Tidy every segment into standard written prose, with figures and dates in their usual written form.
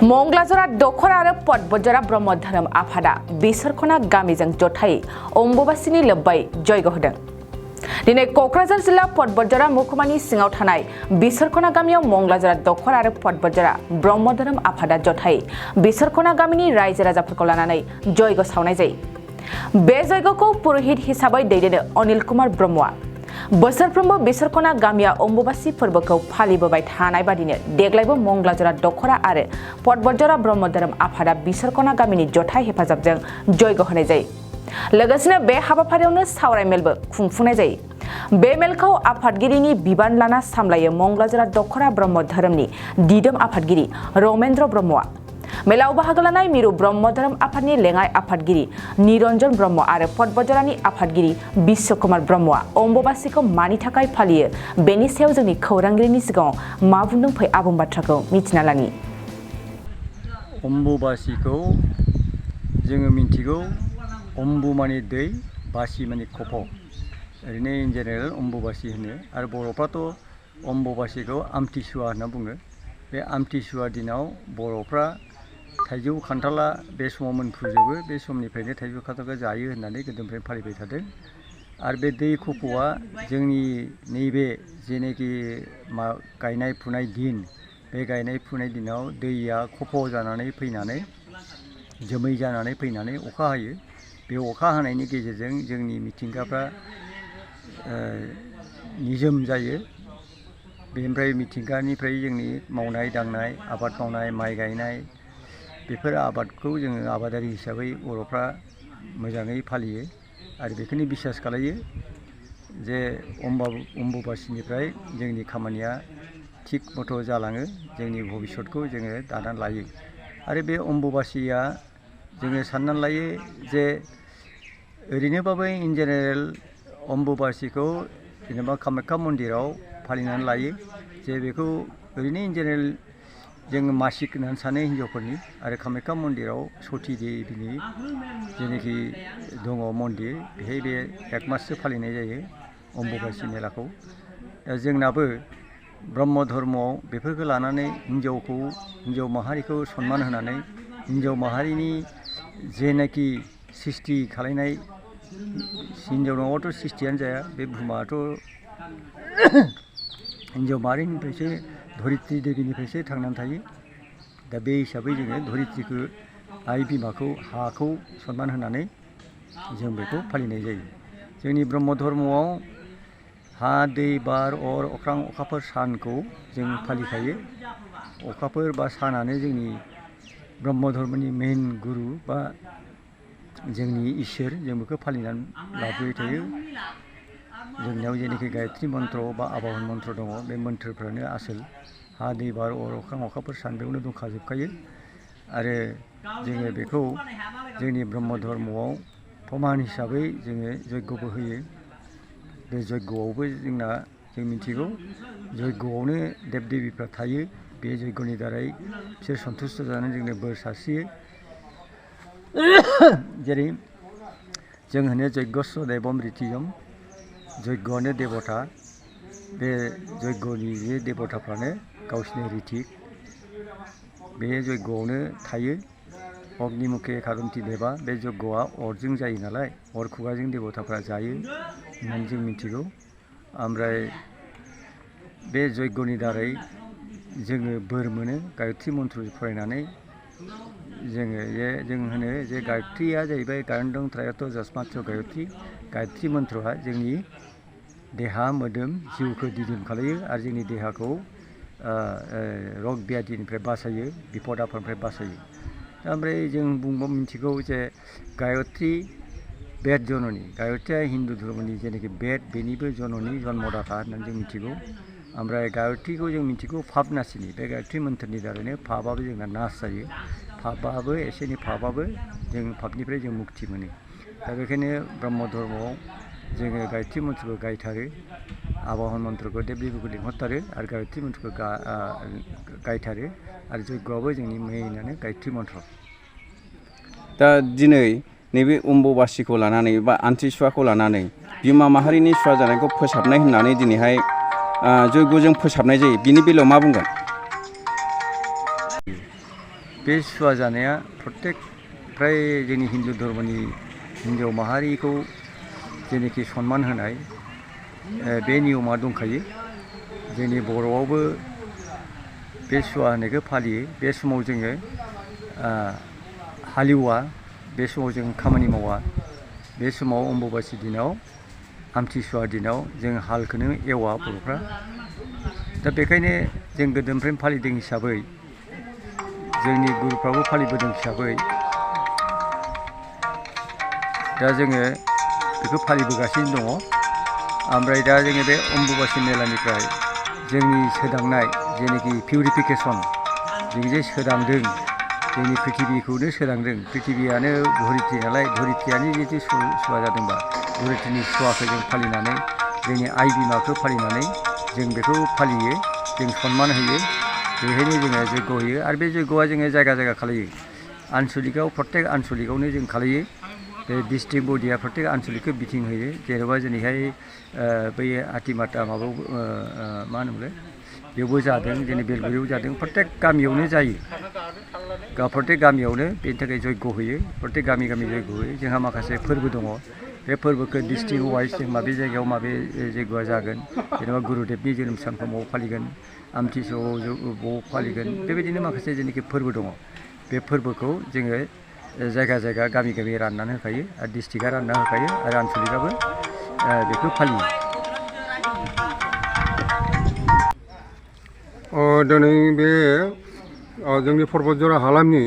मंगलाजरा दखर आरो पटबजरा ब्रह्म धोरोम आफादा बिसोरखना गामिजों जथायै अम्बुबासिनि लोब्बायै जयग होदों। दिनै कक्राझार जिल्ला पटबजरा महकुमानि सिङाव थानाय बिसोरखना गामियाव मंगलाजरा दखर आरो पटबजरा ब्रह्म धोरोम आफादा जथायै बिसोरखना गामिनि रायजो राजाफोरखौ लानानै जयग सावनाय जायो। बे जयगखौ पुरोहित हिसाबै दैदेनो अनिल कुमार ब्रह्मआ बोसोरफ्रोमबो बिसोरखना गामिया अम्बुबासि फोरबोखौ फालिबोबाय थानाय बादिनो देग्लायबो मंगलाजरा दखरा आरो पटबजरा ब्रह्म धोरोम आफादा बिसोरखना गामिनि जथाय हेफाजाबजों जयग होनाय जायो। लोगोसेनो बे हाबाफारियावनो सावराय मेलबो खुंफुंनाय जायो। बे मेलखौ आफादगिरिनि बिबान लाना सामलायो मंगलाजरा दखरा ब्रह्म धोरोमनि दिदोम आफादगिरि रमेन्द्र ब्रह्मआ। मेलाव बाहागो लानाय मिरु ब्रह्म धोरोम आफादनि लेङाइ आफादगिरि निरन्जन ब्रह्म आरो पटबजरानि आफादगिरि बिश्वकुमार ब्रह्मआ अम्बुबासिखौ मानि थाखाय फालियो बेनि सायाव जोंनि खौरांगिरिनि सिगाङाव मा बुंदों फै आबुं बाथ्राखौ मिथिना लानि। अम्बुबासिखौ जोङो मिथिगौ, अम्बु माने दै, बासि माने खफ'। ओरैनो इन जेनेरेल अम्बुबासि होनो आरो बर'फ्राथ' अम्बुबासिखौ आमथिसुवा होनना बुङो। बे आमथिसुवा दिनाव बर'फ्रा थाइजौ खान्थाला बे समाव मोनफ्रुजोबो, बे समनिफ्रायनो थाइजौ खान्थालखौ जायो होननानै गोदोनिफ्रायनो फालिबाय थादों। आरो बे दै खफ'आ जोंनि नैबे जेनोखि गायनाय फुनाय दिन, बे गायनाय फुनाय दिनाव दैया खफ' जानानै फैनानै जोमै जानानै फैनानै अखा हायो। बे अखा हानायनि गेजेरजों जोंनि मिथिंगाफ्रा निजोम जायो। बेनिफ्राय मिथिंगानिफ्राय जोंनि मावनाय दांनाय, आबाद मावनाय, माइ गायनाय, बेफोर आबादखौ जोङो आबादारि हिसाबै बर'फ्रा मोजाङै फालियो आरो बेखौनो बिसास खालायो जे अम्बुबासिनिफ्राय जोंनि खामानिया थिग मथ' जालाङो, जोंनि भबिष्यतखौ जोङो दानानै लायो। आरो बे अम्बुबासिया जोङो साननानै लायो जे ओरैनोबाबो इन जेनेरेल अम्बुबासिखौ जेनेबा कामाख्या मन्दिराव फालिनानै लायो, जे बेखौ ओरैनो इन जेनेरेल जोङो मासिक होननानै सानो हिन्जावफोरनि। आरो कामाख्या मन्दिराव सती देबिनि जेनोखि दङ मन्दिर, बेहाय बे एक माससो फालिनाय जायो अम्बुबासि मेलाखौ। दा जोंनाबो ब्रह्म धर्मआव बेफोरखौ लानानै हिन्जाव माहारिखौ सनमान होनानै हिन्जाव माहारिनि जेनाखि सृष्टि खालायनाय, हिन्जाव नङाबाथ' सृष्टियानो जाया, बे बुहुमाथ' हिन्जाव माहारिनिफ्रायसो धरित्रि देबिनिफ्रायसो थांनानै थायो। दा बे हिसाबै जोङो धरित्रिखौ, आइ बिमाखौ, हाखौ सनमान होनानै जों बेखौ फालिनाय जायो। जोंनि ब्रह्म धर्मआव हा, दै, बार, अर, अख्रां, अखाफोर, सानखौ जों फालिखायो। अखाफोर बा सानानो जोंनि ब्रह्म धर्मनि मेइन गुरु बा जोंनि इसोर, जों बेखौ फालिनानै लाबोबाय थायो। जोंनियाव जेनोखि गायत्री मन्त्र बा आबाहन मन्त्र दङ, बे मन्त्रफ्रानो आसोल। हा, दै, बार, अर, अख्रां, अखाफोर, सान बेयावनो दंखाजोबखायो। आरो जोङो बेखौ जोंनि ब्रह्म धर्मआव प्रमान हिसाबै जोङो जयग'बो होयो। बे जयग'आवबो जोंना जों मिथिगौ, जयग'आवनो देब देबिफ्रा थायो। बे जयग'नि दारै बिसोर सन्थुस्ट' जानानै जोंनो बोर सारस्रियो। जेरै जों होनो जयगस्स देबम रितियम, जयग'आनो देबता। बे जयग'नि जे देबताफ्रानो गावसिनि रितिक, बे जयग'आवनो थायो। अग्नि मुखे खारन्ति देबा, बे जयग'आ अरजों जायो नालाय, अर खुगाजों देबताफ्रा जायो होननानै जों मिथिगौ। ओमफ्राय बे जयग'नि दारै जोङो बोर मोनो गायत्री मन्त्र फरायनानै। जों होनो जे गायत्रीया जाहैबाय गायन्दं त्रायत जस्मात् गायत्री। गायत्री मन्त्रआ जोंनि देहा, मोदोम, जिउखौ दिदोम खालायो आरो जोंनि देहाखौ रग बियादिनिफ्राय बासायो, बिपद आफोदनिफ्राय बासायो। ओमफ्राय जों मिथिगौ जे गायत्री बेद जननी, गायत्रीया हिन्दु धर्मनि जेनाखि बेद, बेनिबो जननी, जन्मदाता होननानै जों मिथिगौ। ओमफ्राय गायत्रीखौ जों मिथिगौ फाब नासिनि। बे गायत्री मन्त्रनि दारैनो फाबाबो जोंना नास जायो। फाबाबो एसे एनै फाबाबो जों फाबनिफ्राय जों मुक्ति मोनो। दा बेखायनो ब्रह्म धर्मआव जोङो गायत्री मन्त्रखौ गायथारो, आबाहन मन्त्रखौ देब देबिखौ लिंहरथारो आरो गायत्री मन्त्रखौ गायथारो। आरो जयग'आबो जोंनि मेइनानो गायत्री मन्त्र। दा दिनै नैबे अम्बुबासिखौ लानानै बा आमथिसुवाखौ लानानै बिमा माहारिनि सुवा जानायखौ फोसाबनाय होननानै दिनैहाय जयग'जों फोसाबनाय जायो, बिनि बेलायाव मा बुंगोन? बे सुवा जानाया प्रत्येक फ्राय जोंनि हिन्दु धर्मनि हिन्जाव माहारिखौ जेनोखि सनमान होनाय बे नियमा दंखायो। जोंनि बर'आवबो बे सुवा होनायखौ फालियो। बे समाव जोङो हालेवा, बे समाव जों खामानि मावा। बे समाव अम्बुबासि दिनाव आमथिसुवा दिनाव जों हालखौनो एवा बर'फ्रा। दा बेखायनो जों गोदोनिफ्रायनो फालिदों हिसाबै जोंनि गुरुफ्राबो फालिबोदों हिसाबै दा जोङो बेखौ फालिबोगासिनो दङ। ओमफ्राय दा जोङो बे अम्बुबासि मेलानिफ्राय जोंनि सोदांनाय जेनोखि पिउरिफिकेसन जों जे सोदांदों, जोंनि प्रिथिबिखौनो सोदांदों। प्रिथिबियानो धरित्रि नालाय, धरित्रियानो जिहेतु सुवा जादोंबा धरित्रिनि सुवाखौ जों फालिनानै जोंनि आइ बिमाखौ फालिनानै जों बेखौ फालियो, जों सनमान होयो। बेहायनो जोङो जयग' होयो। आरो बे जयग'आ जोङो जायगा जायगा खालायो। आनसलिकआव प्रत्येक आनसलिकआवनो जों खालायो। बे डिस्ट्रिक्ट बडिया प्रत्येक आनसलिकखौ बिथिं होयो। जेनेबा जोंनिहाय बै आटिमाटा माबायाव मा होनोमोनलाय बेयावबो जादों, जोंनि बेलगुरियाव जादों। प्रत्येक गामियावनो जायो। प्रत्येक गामियावनो बेनि थाखाय जयग' होयो। प्रत्येक गामि गामि जयग' होयो। जोंहा माखासे फोरबो दङ। बे फोरबोखौ डिस्ट्रिक्ट वाइज जों माबे जायगायाव माबे जयग'आ जागोन, जेनेबा गुरुदेबनि जोनोम सानखौ बबाव फालिगोन, आमथिसुवायाव बबाव फालिगोन, बेबायदिनो माखासे जेनाखि फोरबो दङ। बे फोरबोखौ जोङो जायगा जायगा गामि गामि राननानै होखायो आरो डिस्ट्रिक्टआ रानना होखायो आरो आनसलिकआबो बेखौ फालियो। दिनै बे जोंनि पर्बतझर हालामनि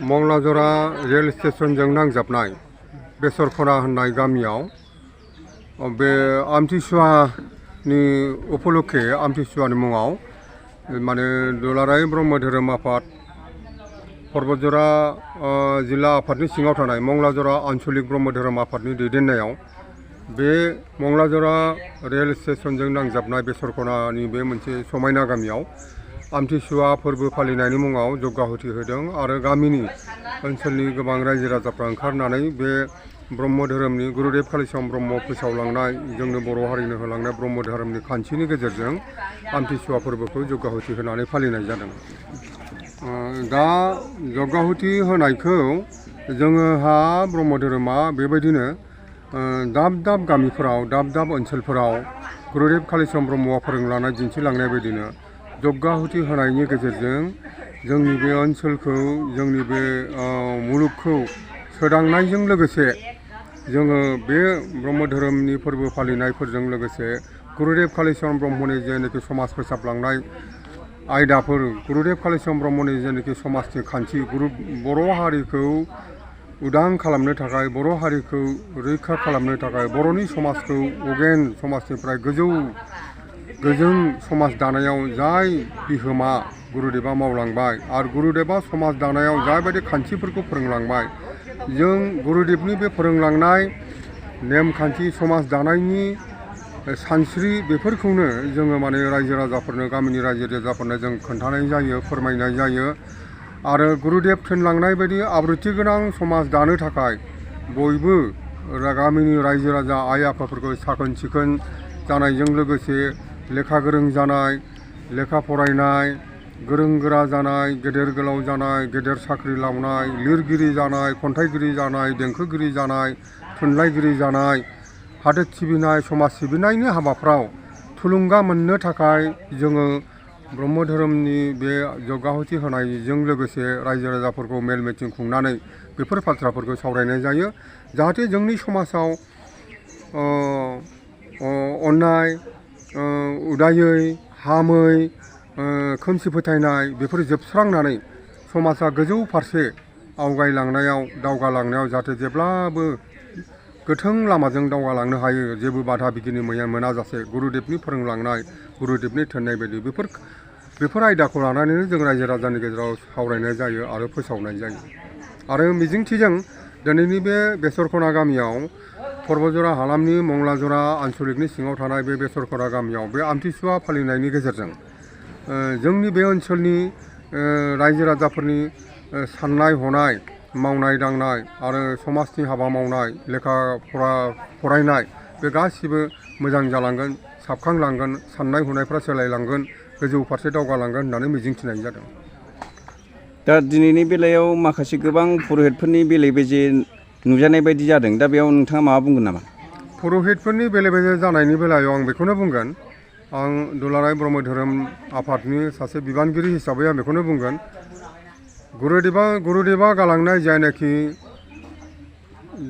मंलाजरा रेल स्टेसनजों नांजाबनाय बेसरखना होननाय गामियाव बे आमथिसुवानि उपलक्षे आमथिसुवानि मुङाव माने दुलाराय ब्रह्म धोरोम आफाद पर्बतझरा जिल्ला आफादनि सिङाव थानाय मंलाजरा आन्चलिक ब्रह्म धोरोम आफादनि दैदेननायाव बे मंलाजरा रेल स्टेसनजों नांजाबनाय बेसरखनानि बे मोनसे समायना गामियाव आमथिसुवा फोरबो फालिनायनि मुङाव जग्गाहुति होदों। आरो गामिनि ओनसोलनि गोबां रायजो राजाफ्रा ओंखारनानै बे ब्रह्म धोरोमनि गुरुदेब कालिचरण ब्रह्म फोसावलांनाय जोंनो बर' हारिनो होलांनाय ब्रह्म धोरोमनि खान्थिनि गेजेरजों आमथिसुवा फोरबोखौ जग्गाहुति होनानै फालिनाय जादों। दा जग्गाहुति होनायखौ जोङोहा ब्रह्म धोरोमा बेबायदिनो दाब दाब गामिफोराव, दाब दाब ओनसोलफोराव गुरुदेब कालिचरण ब्रह्मआ फोरोंलांनाय दिन्थिलांनाय बायदिनो जग्गाहुति होनायनि गेजेरजों जोंनि बे ओनसोलखौ, जोंनि बे मुलुगखौ सोदांनायजों लोगोसे जोङो बे ब्रह्म धोरोमनि फोरबो फालिनायफोरजों लोगोसे गुरुदेब कालिचरण ब्रह्मनि जेनाखि समाज फोसाबलांनाय आयदाफोर, गुरुदेब कालिचरण ब्रह्मनि जेनाखि समाजनि खान्थि, बर' हारिखौ उदां खालामनो थाखाय, बर' हारिखौ रैखा खालामनो थाखाय, बर'नि समाजखौ अगेन समाजनिफ्राय गोजों समाज दानायाव जाय बिहोमा गुरुदेबा मावलांबाय आरो गुरुदेबा समाज दानायाव जाबायदि खान्थिफोरखौ फोरोंलांबाय, जों गुरुदेबनि बे फोरोंलांनाय नेमखान्थि समाज दानायनि सानस्रि बेफोरखौनो जोङो माने रायजो राजाफोरनो, गामिनि रायजो राजाफोरनो जों खोन्थानाय जायो, फोरमायनाय जायो। आरो गुरुदेब थिनलांनाय बायदि आब्रुथि गोनां समाज दानो थाखाय बयबो गामिनि रायजो राजा आइ आफाफोरखौ साखोन सिखोन जानायजों लोगोसे लेखा गोरों जानाय, लेखा फरायनाय, गोरों गोरा जानाय, गेदेर गोलाव जानाय, गेदेर साख्रि लावनाय, लिरगिरि जानाय, खन्थाइगिरि जानाय, देंखोगिरि जानाय, थुनलाइगिरि जानाय, हादोर सिबिनाय, समाज सिबिनायनि हाबाफ्राव थुलुंगा मोननो थाखाय जोङो ब्रह्म धोरोमनि बे जग्गाहुति होनायजों लोगोसे रायजो राजाफोरखौ मेल मिटिं खुंनानै बेफोर बाथ्राफोरखौ सावरायनाय जायो। जाहाथे जोंनि समाजाव अननाय, उदायै, हामै, खोमसि फोथायनाय बेफोर जोबस्रांनानै समाजा गोजौ फारसे आवगायलांनायाव, दावगालांनायाव जाहाथे जेब्लाबो गोथों लामाजों दावगालांनो हायो, जेबो बाधा बिगिनि मोनाजासे गुरुदेबनि फोरोंलांनाय, गुरुदेबनि थिननाय बायदि बेफोर आयदाखौ लानानैनो जों रायजो राजानि गेजेराव सावरायनाय जायो आरो फोसावनाय जायो। आरो मिजिंथिजों दिनैनि बे बेसरखना गामियाव पर्बतझरा हालामनि मंलाजरा आन्चलिकनि सिङाव थानाय बे बेसरखना गामियाव बे आमथिसुवा फालिनायनि गेजेरजों जोंनि बे ओनसोलनि रायजो राजाफोरनि साननाय हनाय, मावनाय दांनाय आरो समाजनि हाबा मावनाय, लेखा फरायनाय बे गासिबो मोजां जालांगोन, साबखांलांगोन, साननाय हनायफ्रा सोलायलांगोन, गोजौ फारसे दावगालांगोन होननानै मिजिंथिनाय जादों। दा दिनैनि बेलायाव माखासे गोबां पुर'हितफोरनि बेले बेजे नुजानाय बायदि जादों दा बेयाव नोंथाङा माबा बुंगोन नामा? पुर'हितफोरनि बेले बेजे जानायनि बेलायाव आं बेखौनो बुंगोन आं दुलाराय ब्रह्म धोरोम आफादनि सासे बिबानगिरि हिसाबै आं बेखौनो बुंगोन गुरुदेवा गालांनाय जायनाखि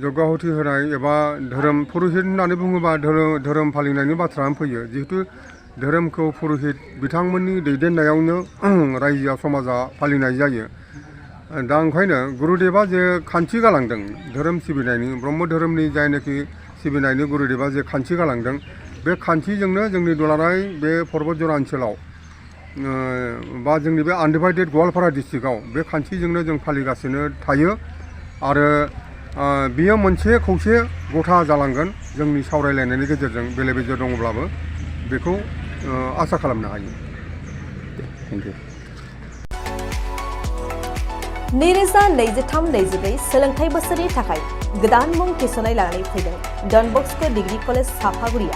जग्याहुति होनाय एबा धोरोम पुर'हित होननानै बुङोबा धोरोम फालिनायनि बाथ्रायानो फैयो जिहेतु धोरोमखौ पुर'हित बिथांमोननि दैदेननायावनो रायजोआ समाजा फालिनाय जायो दा ओंखायनो गुरुदेवा जे खान्थि गालांदों धोरोम सिबिनायनि ब्रह्म धोरोमनि जायनाखि सिबिनायनि गुरुदेवा जे खान्थि गालांदों बे खान्थिजोंनो जोंनि दुलाराय बे पर्बतजरा ओनसोलाव बा जोंनि बे आनडिभाइडेड गवालपारा डिस्ट्रिक्टआव बे खान्थिजोंनो जों फालिगासिनो थायो आरो बियो मोनसे खौसे गथा जालांगोन जोंनि सावरायलायनायनि गेजेरजों बेले बेजे दङब्लाबो बेखौ आसा खालामनो हायो। Thank you. 2023-24 सोलोंथाइ बोसोरनि थाखाय गोदान मुं थिसननाय लानानै फैदों डन बस्को डिग्री कलेज साफागुरिया।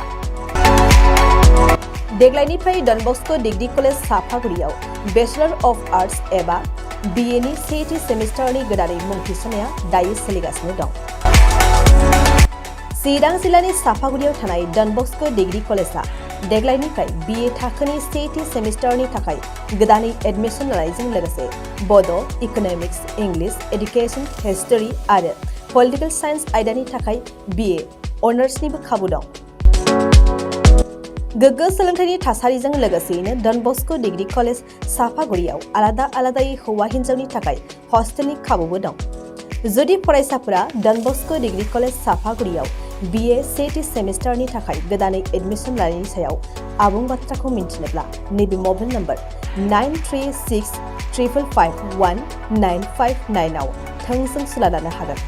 देग्लायनिफ्राय डन बस्को डिग्री कलेज साफागुरियाव बेचलर अफ आर्ट्स एबा BA नि सेथि सेमिस्टारनि गोदानै मुं थिसननाया दायो सोलिगासिनो दं। चिरां जिल्लानि साफागुरियाव थानाय डन बस्को डिग्री कलेजआ देग्लायनिफ्राय BA थाखोनि सेथि सेमिस्टारनि थाखाय गोदानै एडमिशन लानायजों लोगोसे बड', इक'नमिक्स, इंलिश, एडुकेशन, हिस्टरी आरो पलिटिकल साइन्स आयदानि थाखाय BA अनार्सनिबो खाबु दं। गोग्गो सोलोंथाइनि थासारिजों लोगोसेयैनो डन बस्को डिग्री कलेज साफागुरियाव आलादा आलादायै हौवा हिन्जावनि थाखाय हस्टेलनि खाबुबो दं। जुदि फरायसाफोरा डन बस्को डिग्री कलेज साफागुरियाव BA सेथि सेमिस्टारनि थाखाय गोदानै एडमिशन लानायनि सायाव आबुं बाथ्राखौ मिन्थिनोब्ला नैबे मबाइल नम्बर 9365551959 आव थोंजों सुला लानो हागोन।